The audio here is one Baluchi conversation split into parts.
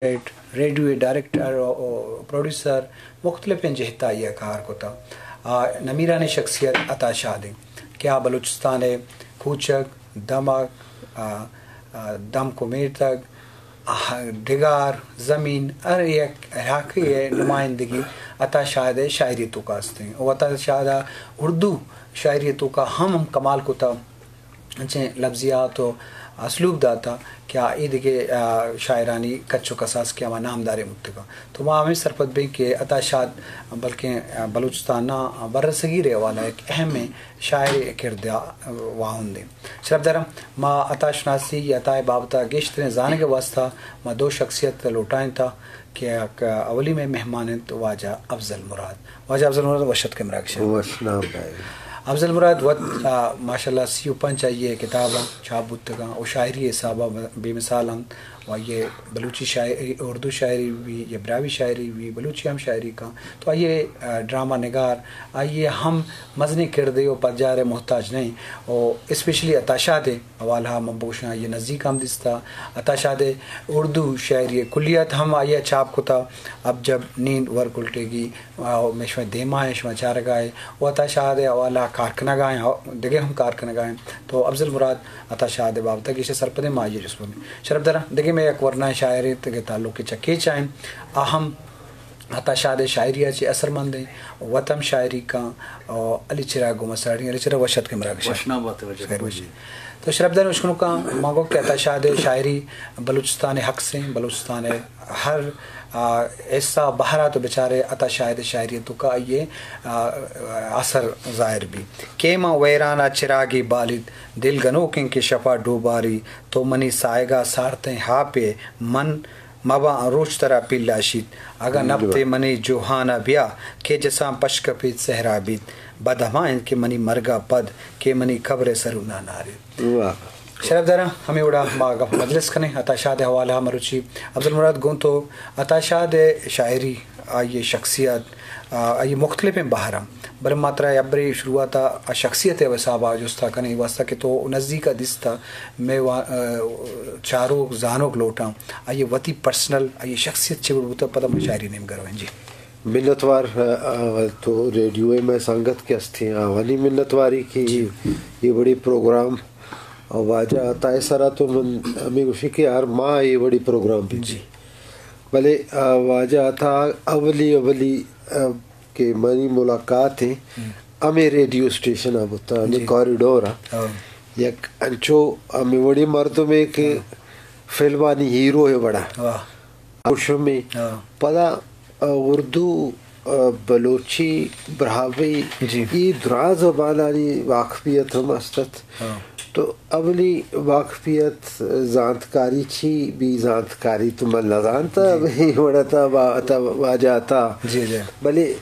ریڈیو ءِ ڈائریکٹر و، و پروڈیوسر، مختلفیں جہتا آئی ءَ کار کتا۔ آ نمیرانیں شخصیت عطا شاد انت کہ آ بلوچستان ءِ کوچگ، دمگ، آ، آ، دمک و میتگ، آ، ڈگار، زمین، ہر یک علاقے ءِ نمائندگی عطا شاد ءِ شاعری توکا است انت۔ و عطا شاد ءَ اردو شاعری توکا ہم کمال کتا۔ انچیں لبزیات و اسلوب داتا کہ آ اے دگہ، آ، شاعرانی کچ و کساس کہ ہما نامداریں بوتگاں۔ تو ما ہمے سرپد بیں کہ عطا شاد بلکیں، آ، بلوچستان نا برصغیر ءِ حوالہ یک اہمیں شاعر کردہ واہندے۔ شرفداراں، ما عطا شناسی یا عطا ءِ بابت ءَ گیشتریں زانگ ءِ واستہ ما دو شخصیت لوٹائینتا کہ اولی مئے مہمان انت واجہ افضل مراد۔ واجہ افضل مراد، وش اتکے مراگش ءَ۔ وش نام بھائی۔ افضل مراد وت، آ، ماشاءاللہ سی و پنچ آئی ءِ کتاب انت، چھاپ بوتگاں و شاعری حساب ءَ بے مثال انت و آئی ءِ بلوچی شاعری، اردو شاعری بھی یا براہوئی شاعری بھی، بلوچی ہم شاعری کاں۔ تو آئی ءِ، آ، ڈرامہ نگار، آئی ءِ ہم مزنیں کردے و پجار ءِ محتاج نہیں و اسپیشلی عطا شاد ءِ حوالہ من بگوشاں، آئی ءِ نزیک ہم دیستا۔ عطا شاد ءِ اردو شاعری ءِ کلیات ہم آئی ءَ چھاپ کتا، اب جب نیند ور گلٹیگی، آ، مئے شمئے دیما ءَ، شمئے چارگا ءَ، و عطا شاد ءِ حوالہ کار کنگا ایں، دگہ ہم کار کنگا ایں۔ تو افضل مراد عطا شاد ءِ بابت ءَ گیشتر سرپدیں، ما آئی ءَ جست کنیں۔ شرفداراں، دگہ مئے یک ورنائیں شاعرے دگہ تعلق چہ کیچ ءَ ایں، آ ہم عطا شاد ءِ شاعری ءَ چہ اثرمند ایں، وت ہم شاعری کاں، آ، علی چراگ گومساڑی۔ علی چراگ، وش اتکے مراگش ءَ۔ وش نام بات ئے واجہ۔ خیر بخش۔ تو شرفدار اشکنوکاں، ما گو کہ عطا شاد ءِ شاعری بلوچستان ءِ عکس ایں، بلوچستان ءِ ہر، آ، حصہ بہر ءَ تو بچارے عطا شاد ءِ شاعری ءِ توکا آئی ءِ، آ، اثر ظاہر بی۔ کہ من ویران ءَ چراگے بالید، دل گنوکیں کہ شپا ڈوباری، تو منی ساہگا سارتیں ہاپے، من مباں روچ ترا پلاشیت۔ اگاں نپتے منی جوہانا بیا، کہ جسان پشکپیت صحرا بیت۔ بد ہما انت کہ منی مرگا پد، کہ منی قبرئے سرو ناناریت۔ واہ۔ شرفداراں، ہمے وڑا ما گپ مجلس کنیں عطا شاد ءِ حوالہ ءَ مروچی۔ افضل مراد، گوں تو عطا شاد ءِ شاعری، آئی ءِ شخصیت، آ، آئی ءِ مختلفیں بہراں، بلے ما ترا ہبرے شروعات ءَ آ شخصیت ءِ حساب ءَ جستا کنیں، اے واسطہ کہ تو نزیک ءَ دیستا، مئے وا-، آ، چاروک زانوک لوٹاں، آئی ءِ وتی پرسنل، آئی ءِ شخصیت چے وڑ بوتا، پدا ما شاعری نیمگا رویں۔ جی۔ منتوار، آ، آ، تو ریڈیو ءِ مئے سنگت کہ ہستیں، آوانی منتواری کہ جی۔ اے وڑیں پروگرام واجہ عطا ءِ سرا تو من ہمے گوشی کہ ہر ماہ اے وڑیں پروگرام بیت۔ جی۔ بلے، آ، واجہ عطا اولی، اولی، آ، کہ منی ملاقات ایں، ہم۔ ہمے ریڈیو اسٹیشن ءَ بوتا، ہمے جی۔ کوریڈور ءَ۔ ہاں۔ یک انچو ہمے وڑیں مردمے کہ ہاں۔ فلمانی ہیرو ءِ وڑا۔ واہ۔ دروشمے۔ ہاں۔ پدا، آ، اردو، آ، بلوچی، براہوئی، جی۔ اے دراہ زبانانی واقفیت ہم است ات۔ ہاں۔ تو اولی واقفیت زانتکاری چی بی، زانتکاری تو من نزانتا، جی۔ اے وڑا تا وا-، تا واجہ تا۔ جی، جی۔ بلے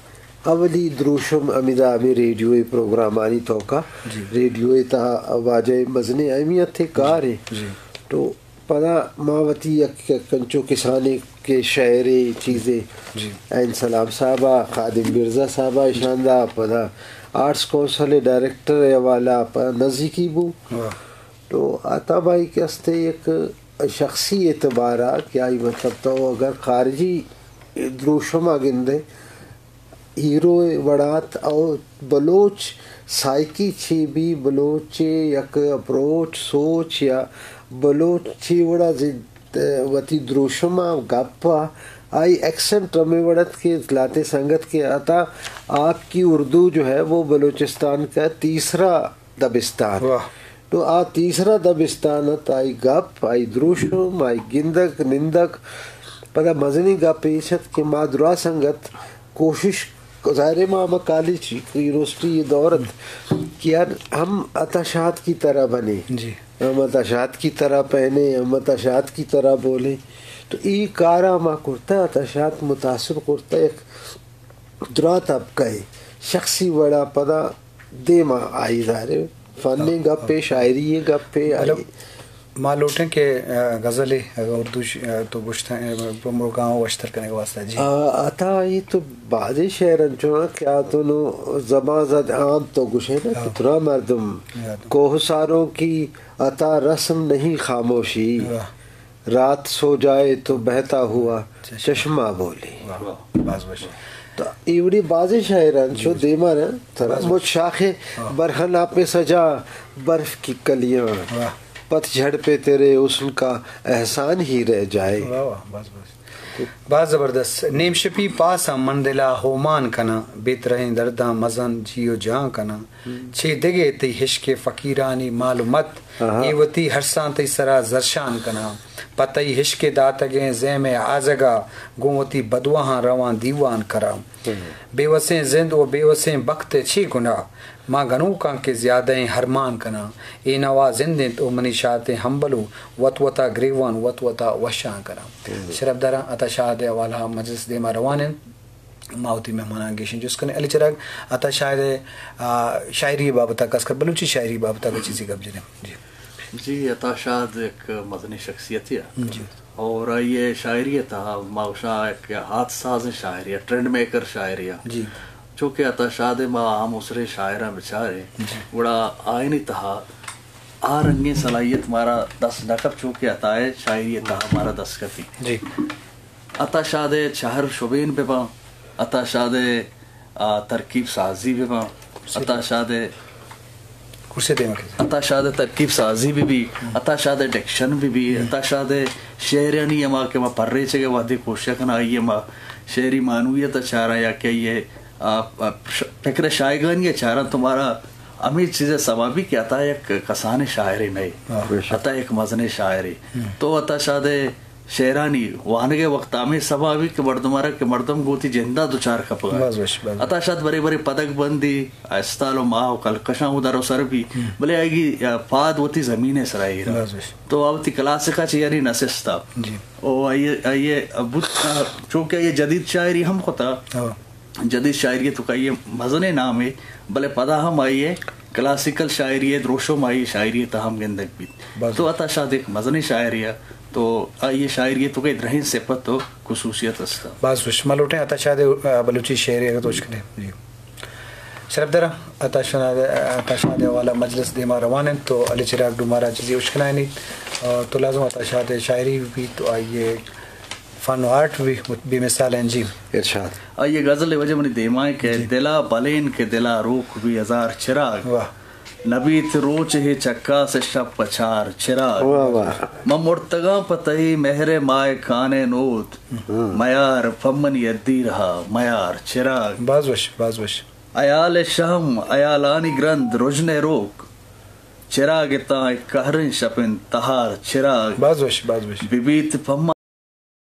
اولی دروشم ہمیدا ہمے ریڈیو ءِ پروگرامانی توکا، جی۔ ریڈیو ءِ تہا واجہ ءِ مزنیں اہمیت ءِ کارے۔ جی۔ تو پدا ما وتی یک، یک انچو کسانیں کہ شعرے چیزے، جی۔ عین سلام صاحب ءَ، خادم مرزا صاحب ءَ اشان دا، پدا آرٹس کونسل ءِ ڈائریکٹر ءِ حوالہ پدا نزیکی بو۔ واہ۔ تو عطا بھائی کہ استے یک شخصی اعتبار ءَ کہ آئی مطلب تو اگر خارجی دروشم ءَ گندے، ہیرو ءِ وڑات او بلوچ سائیکی چی بی، بلوچ ءِ یک اپروچ، سوچ یا بلوچ چی وڑا زد-، وتی دروشم ءَ گپ ءَ آئی ایکسنٹ ہمے وڑ ات کہ لہتیں سنگت کہ عطا آپ کی اردو جو ہے وہ بلوچستان کا تیسرا دبستان۔ واہ۔ تو آ تیسرا دبستان ات، آئی گپ، آئی دروشم، آئی گندگ، نندگ۔ پدا مزنیں گپ ایش ات کہ ما دراہ سنگت کوشش، ظاہر ہے ما ہما کالج، یونیورسٹی یہ دور ات کہ یار ہم عطا شاد کی طرح بنے، جی۔ ہم عطا شاد کی طرح پہنے، ہم عطا شاد کی طرح بولیں۔ تو ای کارا ما کرتا، عطا شاد متاثر کرتا، یک دراہ طبقہ ءِ شخصی وڑا پدا دیما آئی ظاہر ہے فنیں گپے، شاعری گپے، بلے آئی۔ ما لوٹیں کہ، آ، غزلے، اگر اردو ش-، آ، تو گوشتہ، آ، پہ مرگاں وشتر کنگ واسطہ، جی۔ آ، عطا ای تو بازیں شعر انچو کہ آ تو نو زبان زد عام تو گوشے نا کہ ہاں۔ ترا مردم یاد۔ کوہساروں کی عطا رسم نہیں خاموشی۔ واہ۔ رات سو جائے تو بہتا ہوا چشمہ بولے۔ واہ، باز وش۔ تو ایوڑی بازیں شاعران چو دیما نا ترا مچ شاخ برہن آپ سجا برف کی کلیاں، پت جھڑ پہ تیرے حسن کا احسان ہی رہ جائے۔ واہ، واہ، باز، باز۔ باز زبردست۔ نیم شپی پاساں من دلا ہومان کناں، بے ترہیں درداں مزن جی و جان کناں۔ چے دگہ تئی ہشک فقیرانی مال و مت، اے وتی ہرساں تئی سرا زرشان کناں۔ پہ تئی ہشک داتگیں زیم ء آزگا گوں وتی بدواہاں رواں دیوان کراں۔ بے وسیں زند و بے وسیں بخت ء چے گناہ؟ ما گنوکاں کہ زیادہیں ہرمان کناں۔ اے نوا زند انت و منی شاتیں ہمبلو، وت وتا گریوان، وت وتا وشان کناں۔ شرفداراں، عطا شاد ء حوالہ مجلس دیما روان انت۔ ما وتی مہماناں گیشیں جست کنیں۔ علی چراگ، عطا شاد ء، آ، شاعری بابت ء، خاص کر بلوچی شاعری بابت ء چیزے گپ جنیں۔ جی۔ جی، عطا شاد یک مزنیں شخصیتے ء۔ جی۔ اور آئی ء شاعری ء تہا ما گوشاں یک ہات سازیں شاعری ء، ٹرینڈ میکر شاعری ء۔ جی۔ چونکہ عطا شاد ء ما عام اسریں شاعراں بچاریں، جی۔ گڑا آئینی تہا آ رنگیں صلاحیت مارا دست نہ کپ، چونکہ عطا ء شاعری ء تہا مارا دست کپی۔ جی۔ عطا شاد ء چہر شبین بہ باں، عطا شاد ء، آ، ترکیب سازی بہ باں، عطا شاد ء، کرسی دیما کن۔ عطا شاد ء ترکیب سازی بہ بی، عطا شاد ء ڈکشن بہ بی، عطا شاد ء شعرانی ہما کہ ما پریچگ ء وھدے کوشش کناں، آئی ء ما شعری معنویت ء چاراں یا کہ آئی ء، آ، آ، ش-، فکر ء شایگانی ء چاراں، تو مارا ہمے چیز ء سما بی کہ عطا یک کسانیں شاعرے نہ۔ عطا یک مزنیں شاعرے۔ تو عطا شاد ء شعرانی وانگ ء وقت ہمے سما بی کہ مردم ء را کہ مردم گوں وتی جند ء دچار کپگ ء۔ باز وش، باز وش۔ عطا شاد برے برے پدگ بندی، استال و ماہ و کلکشاں اود ء رو سر بی، بلے آئی ء پاد وتی زمین ء سرا ایر۔ باز وش۔ تو آ وتی کلاسیک ء چہ یعنی نہ سستا۔ جی۔ او آئی ء، آئی ء بوت، چونکہ آئی ء جدید شاعری ہم کتا۔ جدید شاعری ء توکا آئی ء مزنیں نامے، بلے پدا ہم آئی ء کلاسیکل شاعری ء دروشم آئی ء شاعری ء تہا ہم گندگ بیت۔ باز تو عطا شاد یک مزنیں شاعرے ء، تو آئی ء شاعری ء توکا درہیں صفت و خصوصیت است۔ باز وش۔ ما لوٹیں عطا شاد ء، آ، بلوچی شعرے اگہ تو اشکنیں۔ جی۔ شرفداراں، عطا شاد، عطا شاد ء حوالہ مجلس دیما روان انت، تو علی چراگ ڈومارا چیزے اشکنائینیت۔ آ، تو لازم عطا شاد ء شاعری بیت، تو آئی ء فن و آرٹ بی بے مثال ہیں جی۔ ارشاد۔ آئی ء غزل ء وجہ منی دیما ہے کہ جی۔ دلا بلین کہ دلا روک بی ہزار چراگ۔ واہ۔ نبیت روچ ہے چکاس شپ پچار چراگ۔ واہ واہ۔ من مرتگاں پہ تئی مہر ماہ کانے نود۔ ہاں۔ میار پمنی ادی رہا میار چراگ۔ باز وش، باز وش۔ ایال شہم، ایالانی گرند، رژن روک۔ چراگ تاں قہریں شپن تہار چراگ۔ باز وش، باز وش۔ ببیت پما